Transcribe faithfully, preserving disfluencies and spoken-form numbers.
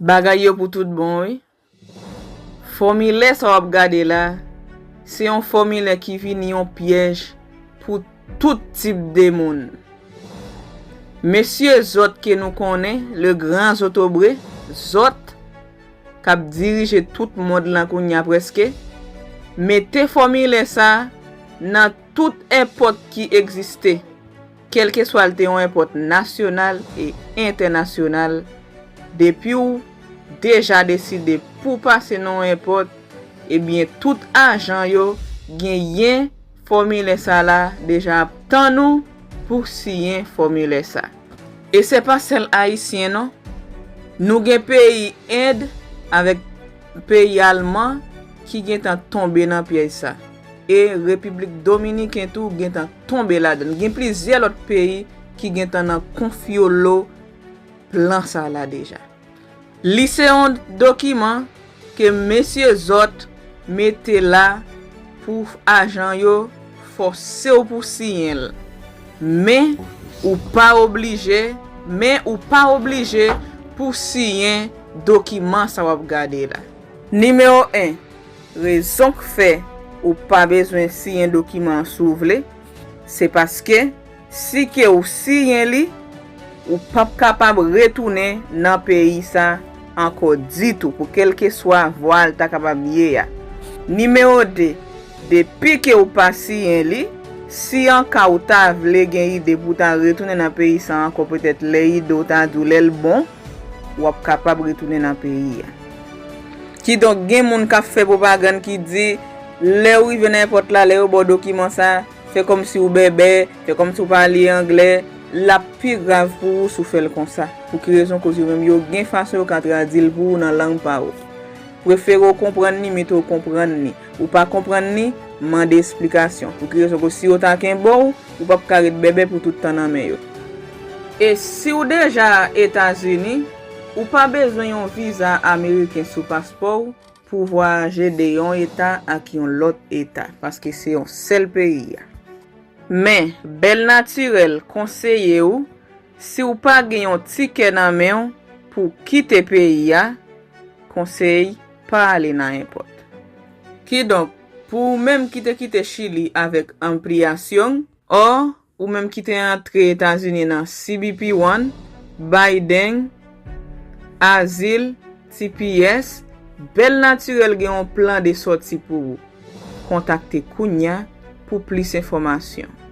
Bagay yo pou tout bon, wi. Fòmilè sa w ap gade la, se yon fòmilè ki vini yon pyèj pou tout tip de moun. Mesye Zòt ke nou konnen, le gran Zotobre, Zòt, k ap dirije tout mond lan kounye a prèske, mete fòmilè sa nan tout enpòt ki egziste, kèlkeswa l te yon enpòt nasyonal e entènasyonal, depi w deja deside pou pase nan yon enpòt, ebyen tout ajan yo genyen fòmilè sa la deja ap tann ou pou siyen fòmilè sa. E se pa sèl Ayisyen non. Nou gen peyi End avèk peyi Alman ki gentan tonbe nan pyèj sa. E Repiblik Dominiken tou gentan tonbe ladan l. Gen plizyè lòt peyi ki gentan nan konfyolo plan sa la deja. Li se yon dokiman ke mesye Zòt mete la pou ajan yo fòse w pou siyen l. Men ou pa oblije, men ou pa oblije pou siyen dokiman sa w ap gade la. Nimewo en, rezon k fè ou pa bezwen siyen dokiman an si w vle, se paske si ke ou siyen li, ou p ap kapab retounen nan peyi sa ankò ditou pou kèlkeswa vwa l ta kapab ye a. Nimewo de, depi ke ou pa siyen li, si anka ou ta vle gen ide pou w ta retounen nan peyi sa ankò, petèt lè ide w ta di w lè l bon, w ap kapab retounen nan peyi a. Kidonk, gen moun k ap fè pwopagann ki di, lè w rive nan enpòt la, lè yo ba w dokiman sa, fè kòmsi w bèbè, fè kòmsi w pale anglè, l ap pi grav pou ou si w fè l konsa. Pou ki rezon? Koz yo menm yo gen fason yo ka tradui l pou ou nan lang pa ou. Prefere w konprann ni, mete w konprann ni. Ou pa konprann ni, mande esplikasyon. Pou ki rezon? Koz si yo ta kenbe w, ou p ap ka ret bèbè pou tout tan nan men yo. E si w deja Etazini, ou pa bezwen yon viza ameriken sou paspò w pou vwayaje de yon eta ak yon lòt eta, paske se yon sèl peyi a. Men, Bèl Natirèl konseye w, si w pa gen yon tikè nan men w pou kite peyi a, konsèy, pa ale nan enpòt. Kidonk, pou ou menm ki te kite Chili avèk ampliyasyon, o ou menm ki te antre Etazini nan C B P One, Biden, Azil, T P S, Bèl Natirèl gen yon plan de sòti pou ou. Kontakte kounya pou plis enfòmasyon.